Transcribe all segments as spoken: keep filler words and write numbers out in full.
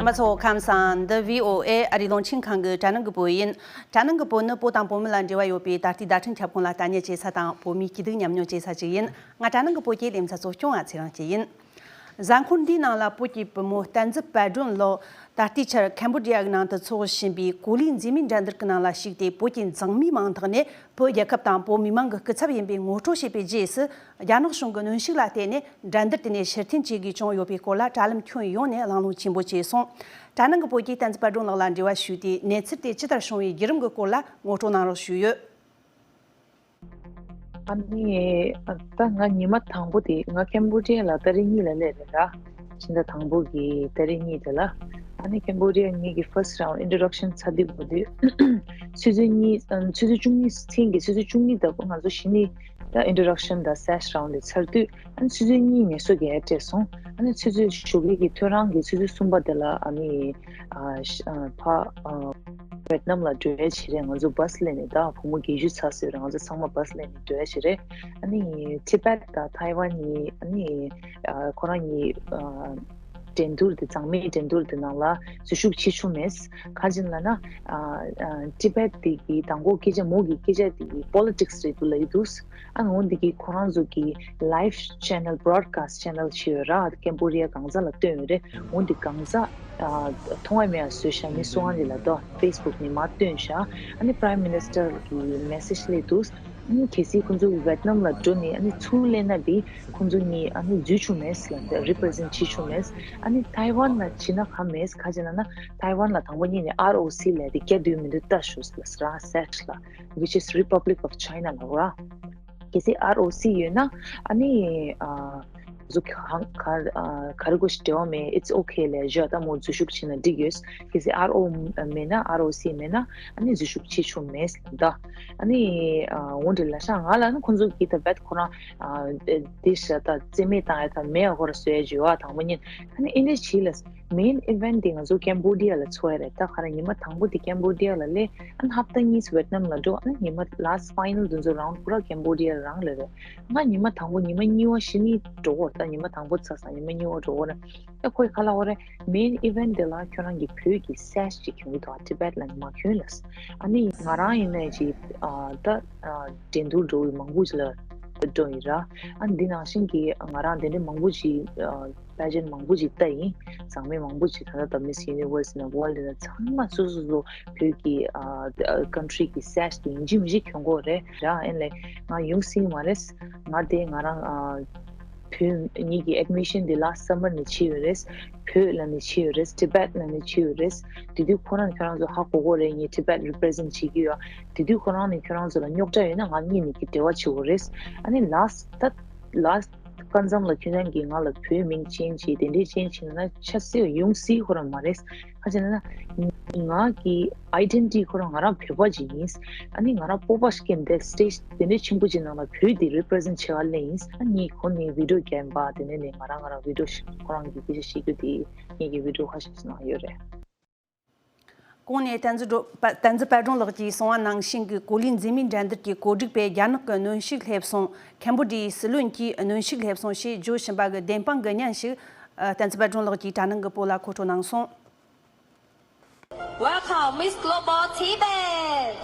མི་ཚོ་ཁམས་བཟང་། འདི་བྷི་ཨོ་ཨེ་ཨ་རིའི་རླུང་འཕྲིན་ཁང་གི་དྲ་ནང་གི་བོད་ཡིན། དྲ་ནང་གི་བོད་ནི་བོད་དང་བོད་མི་ལ་འབྲེལ་བ་ཡོད་པའི་ད་ལྟའི་བརྡ་འཕྲིན་ཁྱབ་ཁོངས་ལ་ལྟ་ཉན་བྱེད་ས་དང་བོད་མིའི་སྐྱིད་སྡུག་མཉམ་མྱོང་བྱེད་ས་ཞིག་ཡིན། ང་དྲ་ནང་གི་བོད་ཀྱི་ལེ་ཚན་གཙོ་སྐྱོང་ང་ཚེ་རིང་སྐྱིད་ཡིན། གཟའ་འཁོར་འདིའི་ནང་ལ་བོད་ཀྱི་བུ་མོ་བསྟན་འཛིན་དཔལ་སྒྲོན་ལགས་ད་ལྟའི་ཆར་ཁེམ་བོ་ཌི་ཡ་གི་ནང་དུ་འཚོགས་བཞིན་པའི་གོ་ལའི་མཛེས་མའི་འགྲན་བསྡུར་གྱི་ནང་ལ་ཞུགས་ཏེ། བོད་ཀྱི་མཛངས་མིའི་མིང་ཐོག་ནས་བོད་རྒྱལ་ཁབ་དང་བོད་མི་མང་གི་སྐུ་ཚབ་ཡིན་པའི་ངོ་སྤྲོད་བྱས་པའི་རྗེས་སུ། རྒྱ་ནག་གཞུང་གི་གནོན་ཤུགས་ལ་བརྟེན་ནས་འགྲན་བསྡུར་དེ་ནས་ཕྱིར་འཐེན་བྱེད་དགོས་བྱུང་ཡོད་པའི་སྐོར་ལ་དྲ་ལམ་ཁྱོན་ཡོངས་ནས་གླེང་སློང་ཆེན་པོ་བྱས་སོང་། དྲ་ནང་གི་བོད་ཀྱིས་བསྟན་འཛིན་དཔལ་སྒྲོན་ལགས་ལ་འབྲེལ་བ་ཞུས་ཏེ། གནས་ཚུལ་དེ་ཇི་ལྟར་བྱུང་བའི་བརྒྱུད་རིམ་གྱི་སྐོར་ལ་ངོ་སྤྲོད་གནང་རོགས་ཞུས་ཡོད། ཨ་ནི། ད་ང་ཉི་མ་དང་པོ་དེ་ང་ཁེམ་བོ་ཌི་ཡ་ལ་ཏ་རིག་གཉིས་ལ་སླེབས་རེད་ལ། ཕྱི་ཟླ་དང་པོ་གི་ཏ་རིག་གཉིས་དེ་ལ། ཨ་ནི་ཁེམ་བོ་ཌི་ཡ་ངེད་ཀྱི་first round introduction ཚར་དུས་བར་དུ། ཆུ་ཚོད་གཉིས་ཨ་ཆུ་ཚོད་བཅུ་གཉིས། མཚན་གྱི་ཆུ་ཚོད་བཅུ་གཉིས་ལྟ་བུ་ང་ཚོ་གཞི་ནས་ད་introduction དང་first round དེ་ཚར་དུས། ཨ་ནི་ཆུ་ཚོད་གཉིས་ངལ་གསོ་རྒྱག་ཡ་སྤྲད་སོང་། ཨ་ནི་ཆུ་ཚོད་ཞོགས་ཀས་ཀྱི་ཐོ་རངས་ཀྱི་ཆུ་ཚོད་གསུམ་པ་དེ་ལ་ཨ་ནི་ཨ་ཤ་ཨ་ཕ་ཨ་ཝེད་ནམ་ལ་འགྲོ་ཡ་བྱེད་རེད། ང་ཚོ་བྷ་སི་ལེན་ནས། ད་བུ་མོ་བརྒྱད་ཅུ་ཚར་སོང་རེད། ང་ཚོ་ཚང་མ་བྷ་སི་ལེན་ནས་འགྲོ་ཡ་བྱེད་རེད། ཨ་ནི་ཊི་བེད་དང་ཐའེ་ཝན་གཉིས་ཨ་ནི་ཨ་ཁོ་རང་གཉིས་ཨ་འགྲན་བསྡུར་དེ། མཛངས་མའི་འགྲན་བསྡུར་དེ་ནང་ལ་འཛུལ་ཞུགས་བྱེད་ཆོག་མེད། ག་རེ་ཡིན་ལབ་ན། ཨ་ཨ་ཊི་བེད་དེ་གི་དང་པོ་སྐད་ཆ། མོ་གི་སྐད་ཆ་དེ་གི་པོ་ལི་ཊིག་སི་རེད་འདུག་ལབ་ཀྱི་འདུག་ཨ་ནི་འོ་འདི་གི་ཁོ་རང་ཚོ་གི་live channel, broadcast channel བྱས་ཡོད་ར། ཀེམ་བོ་ཌི་ཡ་གང་ཟག་ལ་སྟོན་ཡོད་རེད། འོ་འདི་གང་ཟག་ཨ་མཐོང་ཡ་མེད་པ་བཟོས་ཤག་མི་སུ་ཨང་རེ་ལ་དོ་ཕེ་སི་བུག་ནས་མར་བཏོན་ཤག་ཨ་ནི་Prime Minister གི་མེ་སེ་ཇི་སླེབས་འདུག་ཨ་ནི་གལ་སྲིད་ཁོང་ཚོ་ཝེད་ནམ་ལ་འགྲོ་ནས་ཨ་ནི་ཚུར་སླེབས་ན་དེ་ཁོང་ཚོ་གཉིས་ཨ་ནི་འཛུལ་ཆོག་མེད་ལ། རི་པི་རི་ཟེན་ཊི་བྱེད་ཆོག་མེད། ཨ་ནི་ཐའེ་ཝན་ལ་བྱེད་ན་ག་མེད། ག་རེ་ཡིན་ལབ་ན་ཐའེ་ཝན་ལ་དང་པོ་ཉིད་ནས་ཨར་ཨོ་སི་ལབ་དེ་རྒྱག་འདོད་མི་འདུག་ལྟ་ཞོག་ལ་ར་སེ་ཇི་ལ། Which is Republic of China ལ་ར། གལ་སྲིད་ཨར་ཨོ་སི་ཡོད་ན་ཨ་ནི་ཨ་ཟུག་ག་ག་ཨ་ག་རེ་དགོས་ཞིག་འབྲེལ་བ་མེད། It's okay ལབ་བཞག་ད་མོ་འཛུལ་ཞུགས་བྱས་ན་འགྲིག་ཡོད། གལ་སྲིད་ཨར་ཨོ་མེད་ན། ཨར་ཨོ་སི་མེད་ན་ཨ་ནི་འཛུལ་ཞུགས་བྱེད་ཆོག་མེད་ད། ཨ་ནི་ཨ་འོ་འདྲ་ལབ་ཤག་ང་ལ་ནི་ཁོང་ཚོ་གིས་ད་བད་ཁོ་རང་ཨ་དེ་ཤ་ད་རྩིས་མེད་བཏང་ཡ་ད་མེད་ཡ་ཁོ་ར་བཟོ་ཡ་བྱེད་པ་དང་པོ་ཉིད། ཨ་ནི་ཨེ་འདྲ་བྱས་ལ། Main event དེ་ང་ཚོ་ཀེམ་བོ་ཌི་ཡ་ལ་འཚོགས་ཡ་རེད། ད་ག་རེ་ཉི་མ་དང་པོ་དེ་ཀེམ་བོ་ཌི་ཡ་ལ་སླེབས། ཨ་ནི་ཧབ་ཏ་གཉིས་ཝེད་ནམ་ལ་འགྲོ། ཨ་ནི་ཉི་མ་last final དེ་ཚོ་རའུན་ཌི་པུ་ར་ཀེམ་བོ་ཌི་ཡ་རང་ལ་རེད། ང་ཉི་མ་དང་པོ་ཉི་མ་གཉིས་པ་གཞི་ནས་འགྲོ་གི་ཡོད་རེད། ད་ཉི་མ་དང་པོ་ཚར་སོང་། ཉི་མ་གཉིས་པ་འགྲོ་གི་ཡོད་རེད། ད་ཁོས་ག་རེ་ལབ་ཡོད་རེད། Main event དེ་ལ་ཁྱོད་རང་གི་བོད་ཀྱི་ས་ཡ་ཞིག་གྱོན་གྱི་འདུག་ཊི་བེད་ལ་མ་གྱོན་ལབ། ཨ་ནི་ང་རང་ཡིན་ནའི་ཅིག་ཨ་ད་ཨ་འགྲན་བསྡུར་འགྲོ་བའི་མང་པོ་ཅིག་ལ་འགྲོ་ཡིན་ར། ཨ་ནི་འདི་ནང་བཞིན་གྱི་ང་རང་དེ་འདྲའི་མང་པོ་ཅིག་ཨ་པེ་ཇེན་མང་པོ་ཅིག་ལྟ་ཡིན། མཛངས་མི་མང་པོ་ཅིག་ད་ལྟ་ད་Miss Universe ཡིན་ན་World ཡིན་ན་ཚང་མ་སོ་སོ་སོ་བོད་ཀྱི་ཨ་ཨ་country གི་ས་ཡ་དེ་ཡིན་གཅིག་མིན་གཅིག་གྱོན་གྱི་ཡོད་རེད་ར། ཨ་ནི་ལས་ང་ཡོང་སྲིད་མ་རེད། ང་དེ་ང་རང་ཨ་བོད་ངེད་ཀྱི་admission དེ་last summer ནས་བྱས་ཡོད་རེད། བོད་ལ་ནས་བྱས་ཡོད་རེད། ཊི་བེད་ལ་ནས་བྱས་ཡོད་རེད། དེ་དུས་ཁོ་རང་ནས་ཁྱོད་རང་ཚོ་ཧ་གོ་གོ་རེད། ངས་ཊི་བེད་represent བྱེད་ཀྱི་ཡོད། དེ་དུས་ཁོ་རང་ནས་ཁྱོད་རང་ཚོ་ལ་རྙོག་དྲ་ཡོད་ན་ང་གཉིས་ནས་ཀྱི་འབྲེལ་བ་བྱེད་དགོས་རེད། ཨ་ནི་last ད་last སྐབས་མཚམས་ལ་ཁྱོད་རང་གིས་ང་ལ་བོད་མིང་change བྱེད་དེ་འདྲས་change བྱེད་ན་ཆ་སྲིད་ཡོང་སྲིད་ཁོ་རང་མ་རེད། ག་རེ་ཡིན་ན་ང་གི་identity ཁོ་རང་ང་རང་བོད་པ་ཅིག་ཡིན། ཨ་ནི་ང་རང་སྤོབས་པ་ཞིག་གིས་འདི་stage དེ་འདྲའི་ཆེན་པོ་ཅིག་ནང་ལ་བོད་དེ་represent བྱེད་ག་སླེབས་ཡིན། ཨ་ནི་ཁོ་ནི་video བརྒྱབ་པ་དེ་ནས་ནི་ང་རང་ང་རང་video ཞིག་ཁོ་རང་གི་སྐད་ཆ་བཤད་རྒྱུ་དེ་ངེད་ཀྱི་video ཁ་ཤས་ཤིག་ནང་ཡོད་རེད། གོང་ནས་བསྟན་འཛིན་སྒྲོ་བསྟན་འཛིན་དཔལ་སྒྲོན་ལགས་ཀྱིས་གསུངས་པ་ནང་བཞིན་གྱི་གོ་ལའི་མཛེས་མའི་འགྲན་བསྡུར་གྱི་གོ་སྒྲིག་པས་རྒྱ་ནག་གི་གནོན་ཤུགས་སླེབས་སོང་། ཁེམ་བོ་ཌི་ཡའི་སྲིད་བློན་གྱིས་གནོན་ཤུགས་སླེབས་སོང་ཞེས་བརྗོད་བཞིན་པ་གི་བདེན་དཔང་གི་བརྙན་ཞིག་བསྟན་འཛིན་དཔལ་སྒྲོན་ལགས་ཀྱིས་དྲ་ནང་གི་བོད་ལ་མཁོ་སྤྲོད་གནང་སོང་། Welcome, Miss Global Tibet!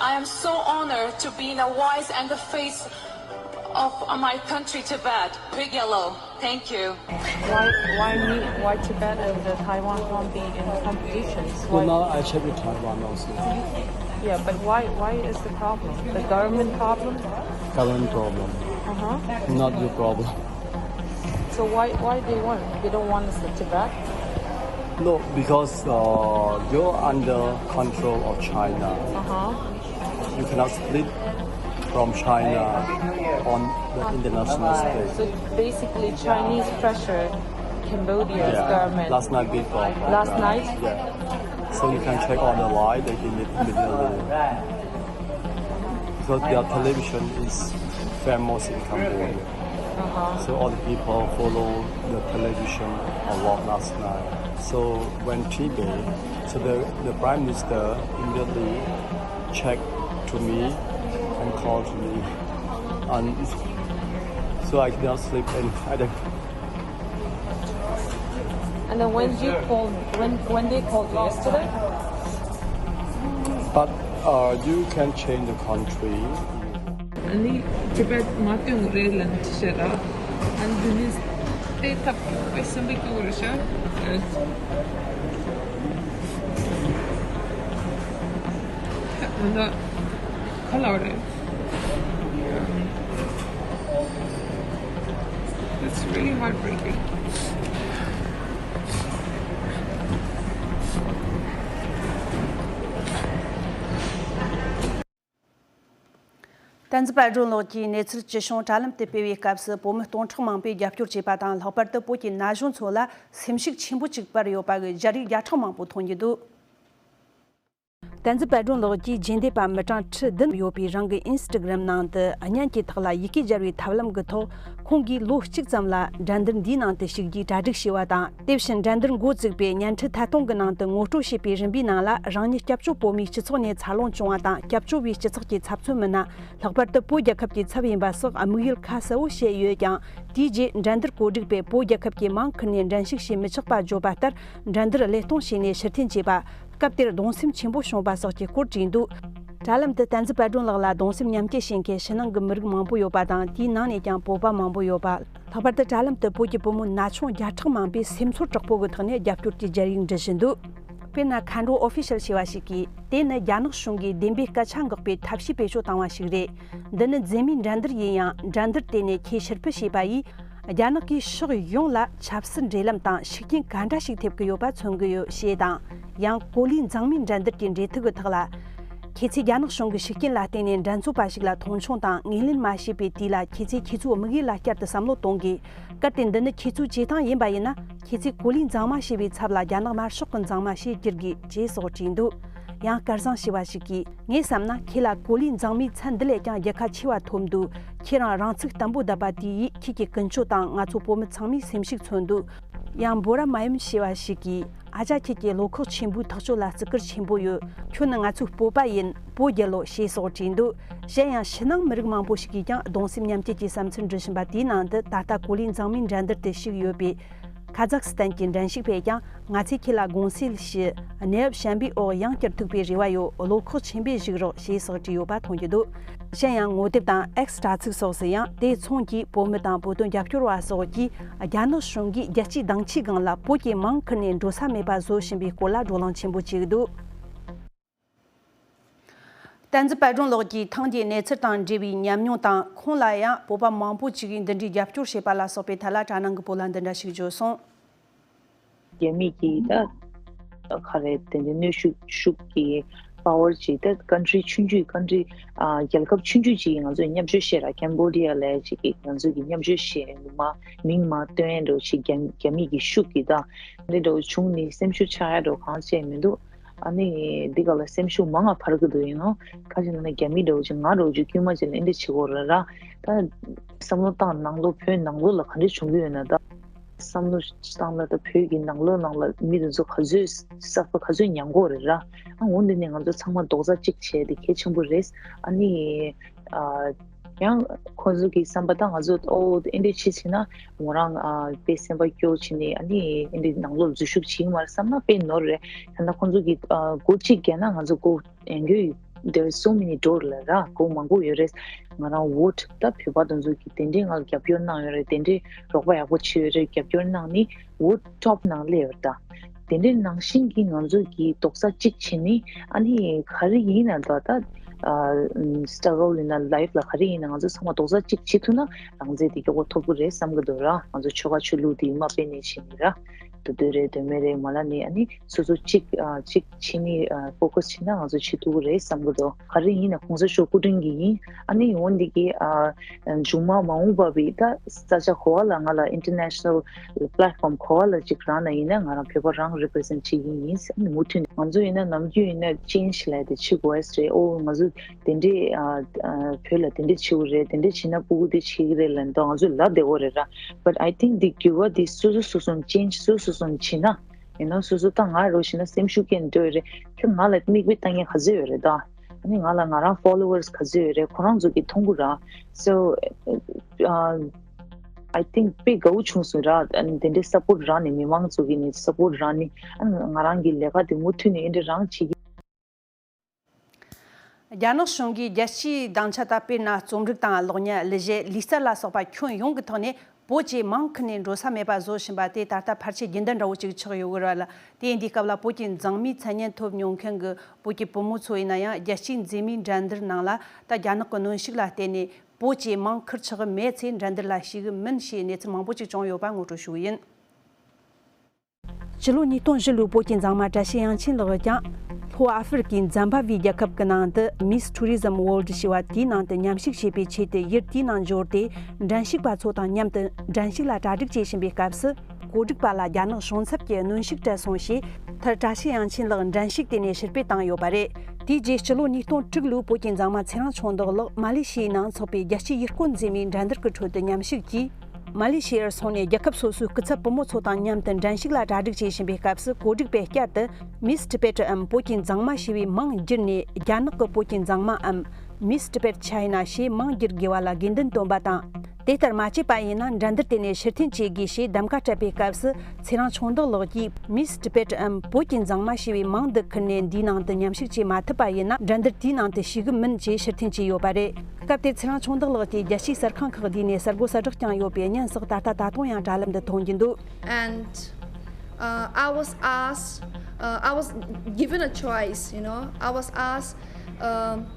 I am so honored to be the voice and the face of my country, Tibet. Big yellow. Thank you. Why, why me? Why Tibet and the Taiwan can't be in competitions? Well, why? Now I check with Taiwan also. Yeah, but why, why is the problem? The government problem? Government problem. Uh-huh. Not your problem. So why, why they want? They don't want us to Tibet? No, because uh, you're under control of China. Uh-huh. You cannot split from China on the international stage. So basically, Chinese pressure Cambodia's government. Last night, big problem. Last night? Yeah. So you can check on the live, they delete immediately. Because their television is famous in Cambodia. Uh-huh. So all the people follow the television a lot last night. So when Tibet, so the, the prime minister immediately checked to me and called to me. And so I cannot sleep and I don't When you called, when when they called yesterday? But uh, you can change the country. ཨ་ནི་Tibet མ་སྟོན་རེད་ལན་ཅི་བྱེད་ར། ཨ་ནི་འདི་ནི་དེ་ཐབས་པའི་སེམས་པའི་སྐྱོ་བོ་རེད་ཤག་ཨ་ནི་ཁ་ལ་རེད། It's really heartbreaking. བསྟན་འཛིན་དཔལ་སྒྲོན་ལགས་ཀྱིས་གནས་ཚུལ་ཅི་བྱུང་དྲ་ལམ་དུ་སྤེལ་བའི་སྐབས་སུ་བོད་མི་སྟོང་ཕྲག་མང་པོས་རྒྱབ་སྐྱོར་བྱས་པ་དང་། ལྷག་པར་དུ་བོད་ཀྱི་ན་གཞོན་ཚོ་ལ་སེམས་ཤུགས་ཆེན་པོ་གཅིག་སྤར་ཡོད་པ་གི་བྱ་རིགས་བརྒྱ་ཕྲག་མང་པོ་མཐོང་རྒྱུ་འདུག་བསྟན་འཛིན་དཔལ་སྒྲོན་ལགས་ཀྱིས་རྗེས་འདེད་པ་མི་གྲངས་ཁྲི་བདུན་ཡོད་པའི་རང་གི་Instagram་ནང་དུ་བརྙན་གྱི་ཐོག་ལ་ཡི་གེ་སྦྱར་བའི་ཐབས་ལམ་གྱི་ཐོག་ཁོང་གིས་ལོ་གཅིག་ཙམ་ལ་འགྲན་བསྡུར་འདིའི་ནང་དུ་ཞུགས་རྒྱུའི་གྲ་སྒྲིག་བྱས་པ་དང་། དེ་བཞིན་འགྲན་བསྡུར་འགོ་བཙུགས་པའི་བརྙན་འཕྲིན་ཐད་གཏོང་གི་ནང་དུ་ངོ་སྤྲོད་བྱས་པའི་རིམ་པའི་ནང་ལ། རང་ཉིད་སྐྱབས་བཅོལ་བོད་མིའི་སྤྱི་ཚོགས་ནས་འཚར་ལོངས་བྱུང་བ་དང་། སྐྱབས་བཅོལ་བའི་སྤྱི་ཚོགས་ཀྱི་ཚབ་མཚོན་མི་སྣ། ལྷག་པར་དུ་བོད་རྒྱལ་ཁབ་ཀྱི་ཚབ་ཡིན་པ་སོགས་དམིགས་ཡུལ་ཁ་གསལ་བོ་བཤད་ཡོད་ཀྱང་། དེའི་རྗེས་འགྲན་བསྡུར་གོ་སྒྲིག་པས་བོད་རྒྱལ་ཁབ་ཀྱི་མིང་ཁུར་ནས་འགྲན་ཞུགས་བྱེད་མི་ཆོག་པ་བརྗོད་པ་ལྟར། འགྲན་བསྡུར་གླེང་སློང་བྱས་ནས་ཕྱིར་འཐེན་བྱས་པ། སྐབས་དེར་གདུང་སེམས་ཆེན་པོ་བྱུང་བ་སོགས་ཀྱི་སྐོར་བྲིས་འདུག་དྲ་ལམ་དུ་བསྟན་འཛིན་དཔལ་སྒྲོན་ལགས་ལ་གདུང་སེམས་མཉམ་སྐྱེད་བྱེད་མཁན་ཕྱི་ནང་གི་མི་རིགས་མང་པོ་ཡོད་པ་དང་། དེའི་ནང་ནས་ཀྱང་བོད་པ་མང་པོ་ཡོད་པ། ལྷག་པར་དུ་དྲ་ལམ་དུ་བོད་ཀྱི་བུ་མོ་ན་ཆུང་བརྒྱ་ཕྲག་མང་པོས་སེམས་ཚོར་དྲག་པོ་གི་ཐོག་ནས་རྒྱབ་སྐྱོར་གྱི་རྒྱ་ཡིག་འབྲི་བཞིན་འདུག་དཔེར་ན། མཁའ་འགྲོ་ཨོ་ཕི་ཤལ་ཞེས་པ་ཞིག་གིས། དེ་ནི་རྒྱ་ནག་གཞུང་གིས་བདེན་པའི་སྐད་ཆ་འགོག་པའི་ཐབས་ཤེས་བེད་སྤྱོད་བཏང་བ་ཞིག་རེད། འདི་ནི་མཛེས་མའི་འགྲན་བསྡུར་ཡིན་ཡང་། འགྲན་བསྡུར་དེ་ནས་ཁྱེད་ཕྱིར་འབུད་བྱས་པ་ཡིས། རྒྱ་ནག་གིས་ཕྱོགས་ཡོངས་ལ་ཆབ་སྲིད་འབྲེལ་ལམ་དང་ཤུགས་རྐྱེན་ག་འདྲ་ཞིག་ཐེབས་ཀྱི་ཡོད་པ་མཚོན་གྱི་ཡོད་ཞེས་དང་། ཡང་གོ་ལའི་མཛངས་མའི་འགྲན་བསྡུར་གྱི་འབྲེལ་མཐུད་ཀྱི་ཐོག་ལ། ཁྱེད་ཚོས་རྒྱ་ནག་གཞུང་གི་ཤུགས་རྐྱེན་ལ་བརྟེན་ནས་འགྲན་རྩོད་པ་ཞིག་ལ་མཐོང་ཆུང་དང་ངོས་ལེན་མ་བྱས་པའི་དུས་ལ། ཁྱེད་ཚོས་ཁྱེད་ཚོའི་དམིགས་ཡུལ་ལ་བསྐྱར་དུ་བསམ་བློ་གཏོང་དགོས། གལ་ཏེ་འདི་ནི་ཁྱེད་ཚོའི་བྱེད་སྟངས་ཡིན་པ་ཡིན་ན། ཁྱེད་ཚོས་གོ་ལའི་མཛངས་མ་ཞེས་པའི་ཚབ་ལ་རྒྱ་ནག་དམར་ཤོག་གི་མཛངས་མ་ཞེས་བསྒྱུར་དགོས་ཅེས་སོགས་བྲིས་འདུག་ཡང་སྐལ་བཟང་ཞེས་པ་ཞིག་གིས། ངས་བསམ་ན་ཁྱེད་ལ་གོ་ལའི་མཛངས་མའི་མཚན་འདི་ལས་ཀྱང་རྒྱལ་ཁ་ཆེ་བ་ཐོབ་འདུག་ཁྱེད་རང་རང་ཚུགས་བརྟན་པོ་བསྡད་པ་དེ་ཡིས་ཁྱེད་ཀྱི་ཀུན་སྤྱོད་དང་ང་ཚོ་བོད་མི་ཚང་མའི་སེམས་ཤུགས་མཚོན་འདུག་ཡང་འབོ་ར་མ་ཡུམ་ཞེས་པ་ཞིག་གིས། ཨ་ཅག་ཁྱེད་ཀྱི་བློ་ཁོག་ཆེན་པོའི་ཐག་གཅོད་ལ་བརྩི་བཀུར་ཆེན་པོ་ཡོད། ཁྱོད་ནི་ང་ཚོའི་སྤོབས་པ་ཡིན། བོད་རྒྱལ་ལོ་ཞེས་སོགས་བྲིས་འདུག་གཞན་ཡང་ཕྱི་ནང་མི་རིགས་མང་པོ་ཞིག་གིས་ཀྱང་གདུང་སེམས་མཉམ་སྐྱེད་ཀྱི་བསམ་ཚུལ་འབྲི་བཞིན་པ་དེའི་ནང་དུ། ད་ལྟ་གོ་ལའི་མཛངས་མའི་འགྲན་བསྡུར་དུ་ཞུགས་ཡོད་པའི་ཁ་ཛག་སི་ཐན་གྱི་འགྲན་ཞུགས་པས་ཀྱང་། ང་ཚོས་ཁྱེད་ལ་དགོངས་སེལ་ཞུ། གནས་བབ་ཞན་པའི་འོག་ཡང་བསྐྱར་ཐུག་པའི་རེ་བ་ཡོད། བློ་ཁོག་ཆེན་པོས་བཞུགས་རོགས་ཞེས་སོགས་བྲིས་ཡོད་པ་མཐོང་རྒྱུ་འདུག་གཞན་ཡང་ངོ་དེབ་དང་X་དྲ་ཚིགས་སོགས་སུ་ཡང་དེ་མཚུངས་ཀྱིས་བོད་མི་དང་བོད་དོན་རྒྱབ་སྐྱོར་བ་སོགས་ཀྱིས་རྒྱ་ནག་གཞུང་གིས་རྒྱལ་སྤྱིའི་དང་ཆའི་སྒང་ལ་བོད་ཀྱི་མིང་ཁུར་ནས་འགྲོ་ས་མེད་པ་བཟོ་བཞིན་པའི་སྐོར་ལ་བགྲོ་གླེང་ཆེན་པོ་བྱེད་ཀྱི་འདུག་བསྟན་འཛིན་དཔལ་སྒྲོན་ལགས་ཀྱིས་ཐེངས་འདིའི་གནས་ཚུལ་དང་འབྲེལ་བའི་ཉམས་མྱོང་དང་། ཁོང་ལ་ཡང་བོད་པ་མང་པོ་ཅིག་གིས་འདི་འདྲའི་རྒྱབ་སྐྱོར་བྱས་པ་ལ་སོགས་པའི་ཐད་ལ་དྲ་ནང་གི་བོད་ལ་འདི་འདྲ་ཞིག་བརྗོད་སོང་། རྒྱ་མི་གི་ད་ག་རེ་དེ་འདྲའི་གནོན་ཤུགས་ཤུགས་ཀྱི་པ་ཝར་ཅིག་ད་ཀན་ཊི་རི་ཆུང་ཆུང་ཀན་ཊི་རི་ཨ་རྒྱལ་ཁབ་ཆུང་ཆུང་ཅིག་ང་ཚོས་མཉམ་སྤྱོད་བཤད་ར། ཀེམ་བོ་ཌི་ཡ་ལ་ཅིག་གི་ང་ཚོས་ཀྱི་མཉམ་སྤྱོད་བཤད་མ་མིང་མ་བཏོན་འགྲོ་ཅིག་རྒྱ་རྒྱ་མི་གི་ཤུགས་ཀྱི་ད་འདི་འདྲ་བྱུང་ནི་སེམས་ཤུགས་ཆག་ཡ་འགྲོ་གང་བྱས་མི་འདུག་ཨ་ནི་འདི་ག་ལ་སེམས་ཤུགས་མང་ང་འཕར་གི་འདུག་ཡིན་ནོ་ཁ་ཅིག་ན་ན་རྒྱ་མི་འདྲ་བོ་ཅིག་ང་འདྲ་བོ་ཅིག་དཀྱུས་མ་ཅིག་ལ་འདི་འདྲ་བྱེད་དགོས་རེད་ར། ད་བསམ་བློ་བཏང་ནང་ལོགས་བོད་ནང་ལོགས་ལ་ག་འདྲ་བྱུང་གི་ཡོད་ན་ད། བསམ་བློ་བཏང་ལ་ད་བོད་ཀྱི་ནང་ལོགས་ནང་ལ་མི་དེ་ཚོ་ག་ཚོད་གསར་པ་ག་ཚོད་ཉམས་གོ་རེད་ར། ཨ་འོ་འདི་ནས་ང་ཚོ་ཚང་མ་རྡོག་རྩ་གཅིག་བྱས་ཏེ་གལ་ཆེན་པོ་རེད། ཨ་ནི་ཨ་ཡང་ཁོ་ཚོ་གི་བསམ་པ་ད་ང་ཚོ་ཨོ་ཨེ་འདྲས་བྱེད་བྱེད་ན་མོ་རང་ཨ་དཔེ་སེམས་པ་སྐྱོ་བྱེད་ནས་ཨ་ནི་ཨེ་འདྲས་ནང་ལོགས་འཛུལ་ཞུགས་བྱེད་ཀྱི་མ་རེད་བསམ་ན་དཔེ་ནོར་རེད། ད་ལྟ་ཁོ་ཚོ་གི་ཨ་སྒོ་གཅིག་བརྒྱབ་ན་ང་ཚོ་སྒོ་ཡང་རྒྱུ་there is so many door ལ་ར་སྒོ་མང་པོ་ཡོད་རེད། ང་རང་ཝོཊ་ད་བོད་པ་དེ་ཚོ་གི་དེ་འདྲའི་ང་རྒྱབ་སྐྱོར་གནང་ཡོད་རེད། དེ་འདྲའི་རོགས་པ་ཡག་པོ་བྱས་ཡོད་རེད། རྒྱབ་སྐྱོར་གནང་ནི་ཝོཊ་ཊོབ་ནང་སླེབས་ཡོད་རེད། ད་དེ་འདྲའི་ནང་བཞིན་གྱི་ང་ཚོ་གི་རྡོག་རྩ་གཅིག་བྱེད་ནི་ཨ་ནི་ག་རེ་ཡིན་ན་ད་ད་སི་ཊྲ་གལ་ཡིན་ན་ལའིཕ་ལ་ག་རེ་ཡིན་ན་ང་ཚོ་ཚང་མ་རྡོག་རྩ་གཅིག་བྱེད་ཐུབ་ན་རང་བཙན་དེ་མགྱོགས་པོ་ཐོབ་གི་རེད་བསམ་གི་འདུག་ར། ང་ཚོ་ཆོལ་ཁ་ཆོས་ལུགས་དེ་མ་སྤེལ་ནས་བྱེད་ནི་ར། འདུག་འདོད་རེད་འདོད་མེད་རེད་མ་ལ་ནི་ཨ་ནི། སོ་སོ་གཅིག་ཨ་གཅིག་བྱེད་ནི་ཨ་ཕོ་ཁས་བྱེད་ན་ང་ཚོ་བྱེད་ཐུབ་ཀྱི་རེད་བསམ་གྱི་འདུག་ག་རེ་ཡིན་ན་གོང་ས་མཆོག་སྐུ་དྲིན་གྱིས་ཡིན། ཨ་ནི་འོན་འདི་གི་ཨ་མཇུག་མ་མ་འོངས་པ་བི་ད་ས་ཆ་ག་བ་ལ་ང་ལ་ཨིན་ཊར་ནེ་ཤ་ནལ་པ་ལེ་ཊི་ཕོམ་ག་བ་ལ་ཅིག་རག་ན་ཡིན་ན་ང་རང་བོད་པ་རང་རི་པི་རི་ཛེན་ཊི་བྱེད་ཀྱི་ཡིན་ཟེར། ཨ་ནི་མུ་མཐུད་ནས་ང་ཚོ་ཡིན་ན་ནམ་རྒྱུན་ཡིན་ན་ཅེན་ཇི་ལབ་དེ་བྱེད་དགོས་ཨེ་རེད། ཨོ་ང་ཚོ་དེ་འདྲས་ཨ་ཨ་བོད་ལ་དེ་འདྲས་བྱེད་དགོས་རེད། དེ་འདྲས་བྱེད་ན་སྤུ་གུ་དེ་བྱེད་ཀྱི་རེད་ལབ་འདུག་ང་ཚོ་ལབ་བསྡད་དགོས་རེད་ར། But I think འདི་འགྱུར་བ་འདི་སོ་སོ་སོ་སོ་ཅེན་ཇི་སོ་སོ་སོ་བྱེད་ན། ཡིན་ནའང་སོ་སོ་ད་ང་རོ་ཞིག་ན་སེམས་ཤུགས་སྐྱེན་འདོད་རེད། ཁྱོད་ང་ལ་མིག་དཔེ་ལྟ་མཁན་ག་ཚོད་ཡོད་རེད་ད། ཨ་ནི་ང་ལ་ང་རང་ཕོ་ལོ་ཝར་སི་ག་ཚོད་ཡོད་རེད། ཁོ་རང་ཚོ་གིས་མཐོང་གི་ར། So uh, I think དཔེ་དགའ་བོ་བྱུང་སོང་ར། ཨ་ནི་དེ་འདྲའི་སཔོར་ཊི་རག་ནས་མི་མང་ཚོ་གིས་ནི་སཔོར་ཊི་རག་ནས། ཨ་ནི་ང་རང་གི་ལས་ཀ་དེ་མུ་མཐུད་ནས་འདི་འདྲ་རང་བྱེད་ཀྱི། རྒྱ་ནག་གཞུང་གིས་རྒྱལ་སྤྱིའི་སྡིངས་ཆ་དང་། དཔེར་ན་རྩོམ་རིག་དང་གློག་བརྙན། གླུ་གཞས། ལུས་རྩལ་ལ་སོགས་པ་ཁྱོན་ཡོངས་ཀྱི་ཐོག་ནས་བོད་ཀྱི་མིང་ཁུར་ནས་འགྲོ་ས་མེད་པ་བཟོ་བཞིན་པ་དེ་ད་ལྟ་ཕལ་ཆེར་རྒྱུན་ལྡན་འདྲ་བོ་ཅིག་ཆགས་ཡོད་ཀྱི་རེད་ལ། དེ་ཡིན་དུས་སྐབས་ལ་བོད་ཀྱི་མཛངས་མིའི་མཚན་སྙན་ཐོབ་མྱོང་མཁན་གྱི་བོད་ཀྱི་བུ་མོ་ཚོ་ཡིན་ན་ཡང་རྒྱལ་སྤྱིའི་མཛེས་མའི་འགྲན་བསྡུར་ནང་ལ་ད་རྒྱ་ནག་གི་གནོན་ཤུགས་ལ་བརྟེན་ནས་བོད་ཀྱི་མིང་ཁུར་ཆོག་གི་མེད་ཚེ་འགྲན་བསྡུར་ལ་ཞུགས་གི་མིན་ཞེས་གནས་ཚུལ་མང་པོ་ཅིག་བྱུང་ཡོད་པ་ངོ་སྤྲོད་ཞུ་གི་ཡིན། སྤྱི་ལོ་ཉིས་སྟོང་བཞི་ལོའི་བོད་ཀྱི་མཛངས་མ་བཀྲ་ཤིས་དབྱངས་ཆེན་ལགས་ཀྱང་ལྷོ་ཨ་ཧྥེ་རི་ཀའི་ཛིམ་བྷ་ཝེ་རྒྱལ་ཁབ་ཀྱི་ནང་དུ་Miss Tourism World ཞེས་པ་དེའི་ནང་དུ་མཉམ་ཞུགས་བྱེད་པའི་ཆེད་དུ་ཡུལ་དེའི་ནང་འབྱོར་ཏེ། འགྲན་ཞུགས་པ་ཚོ་དང་མཉམ་དུ་འགྲན་ཞུགས་ལ་གྲ་སྒྲིག་བྱེད་བཞིན་པའི་སྐབས་སུ། བཀོད་སྒྲིག་པ་ལ་རྒྱ་ནག་གཞུང་ཚབ་ཀྱིས་གནོན་ཤུགས་སྤྲད་སོང་ཞེས། མཐར་བཀྲ་ཤིས་དབྱངས་ཆེན་ལགས་འགྲན་ཞུགས་དེ་ནས་ཕྱིར་འབུད་བཏང་ཡོད་པ་རེད། དེའི་རྗེས་སྤྱི་ལོ་ཉིས་སྟོང་དྲུག་ལོའི་བོད་ཀྱི་མཛངས་མ་ཚེ་རིང་ཆུང་བདག་ལགས་མ་ལེ་ཤི་ཡའི་ནང་འཚོགས་པའི་རྒྱལ་སྤྱིའི་ཡུལ་སྐོར་མཛེས་མའི་འགྲན་བསྡུར་གྱི་ཁྲོད་དུ་མཉམ་ཞུགས་ཀྱིས། མ་ལེ་ཤི་ཡར་སོང་ནས་རྒྱལ་ཁབ་སོ་སོའི་སྐུ་ཚབ་བུ་མོ་ཚོ་དང་མཉམ་དུ་འགྲན་ཞུགས་ལ་གྲ་སྒྲིག་བྱེད་བཞིན་པའི་སྐབས་སུ། བཀོད་སྒྲིག་པས་བསྐྱར་དུ་Miss Tibet འམ་བོད་ཀྱི་མཛངས་མ་ཞེས་པའི་མིང་བསྒྱུར་ནས། རྒྱ་ནག་གི་བོད་ཀྱི་མཛངས་མའམ་Miss Tibet China ཞེས་མིང་བསྒྱུར་དགོས་པ་ལ་དགོས་འདུན་བཏོན་པ་དང་། དེ་ལྟར་མ་བྱས་པ་ཡིན་ན་འགྲན་བསྡུར་དེ་ནས་ཕྱིར་འཐེན་བྱེད་དགོས་ཞེས་གདམ་ག་སྤྲད་པའི་སྐབས་སུ། ཚེ་རིང་ཆུང་བདག་ལགས་ཀྱིས་Miss Tibet འམ་བོད་ཀྱི་མཛངས་མ་ཞེས་པའི་མིང་འདི་ཁུར་ནས་འདིའི་ནང་དུ་མཉམ་ཞུགས་བྱེད་མ་ཐུབ་པ་ཡིན་ན། འགྲན་བསྡུར་དེའི་ནང་དུ་ཞུགས་གི་མིན་ཅེས་ཕྱིར་འཐེན་བྱས་ཡོད་པ་རེད། སྐབས་དེར་ཚེ་རིང་ཆུང་བདག་ལགས་ཀྱིས་རྒྱལ་སྤྱིའི་གསར་ཁང་ཁག་བསྡུས་ནས་གསར་འགོད་གསལ་བསྒྲགས་བསྐྱངས་ཡོད་པའི་བརྙན་སོགས་ད་ལྟ་ད་དུང་ཡང་དྲ་ལམ་དུ་ཐོན་གྱི་འདུག And uh, I was asked, uh, I was given a choice, you know, I was asked um,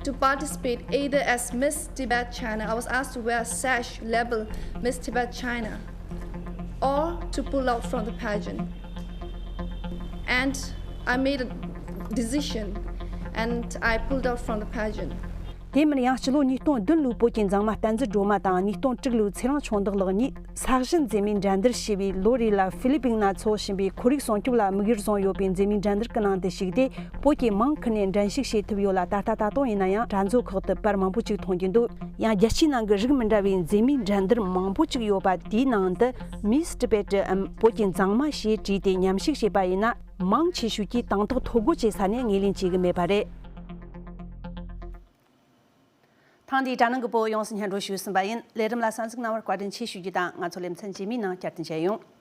to participate either as Miss Tibet China, I was asked to wear a sash labeled Miss Tibet China, or to pull out from the pageant. And I made a decision and I pulled out from the pageant. དེ་མིན་ཡང་སྤྱི་ལོ་ཉིས་སྟོང་བདུན་ལོའི་བོད་ཀྱི་མཛངས་མ་བསྟན་འཛིན་སྒྲོལ་མ་དང་། ཉིས་སྟོང་དྲུག་ལོའི་ཚེ་རིང་ཆུང་བདག་ལགས་གཉིས། ས་གཞི་མཛེས་མའི་འགྲན་བསྡུར་ཞེས་པའི་ལོ་རེ་ལ་ཧྥི་ལི་པིན་ན་འཚོགས་བཞིན་པའི་ཁོར་ཡུག་སྲུང་སྐྱོབ་ལ་དམིགས་ཡུལ་བཟུང་ཡོད་པའི་མཛེས་མའི་འགྲན་བསྡུར་གྱི་ནང་དུ་ཞུགས་ཏེ། བོད་ཀྱི་མིང་ཁུར་ནས་འགྲན་ཞུགས་བྱེད་ཐུབ་ཡོད་ལ། ད་ལྟ་ད་དུང་ཡིན་ན་ཡང་དྲ་མཛོད་ཁག་ཏུ་པར་མང་པོ་ཅིག་མཐོང་རྒྱུ་འདུག་ཡང་རྒྱལ་སྤྱིའི་ནང་གི་རིགས་མི་འདྲ་བའི་མཛེས་མའི་འགྲན་བསྡུར་མང་པོ་ཅིག་ཡོད་པ་དེའི་ནང་དུ་Miss Tibet འམ་བོད་ཀྱི་མཛངས་མ་ཞེས་བྲིས་ཏེ་མཉམ་ཞུགས་བྱས་པ་ཡིན་ན། མང་ཆེ་ཤོས་ཀྱིས་དང་ཐོག་ཐོ་འགོད་བྱེད་ས་ནས་ངོས་ལེན་བྱེད་ཀྱི་མེད་པ་རེད། ཐེངས་འདིའི་དྲ་སྣང་གི་བོད་ཡོངས་སུ་སྙན་སྒྲོན་ཞུས་ཟིན་པ་ཡིན། ལས་རིམ་ལ་གསན་གཟིགས་གནང་བར་བཀའ་དྲིན་ཆེ་ཞུ་རྒྱུ་དང་། ང་ཚོ་ལེ་ཚན་རྗེས་མའི་ནང་བསྐྱར་དུ་མཇལ་ཡོང་།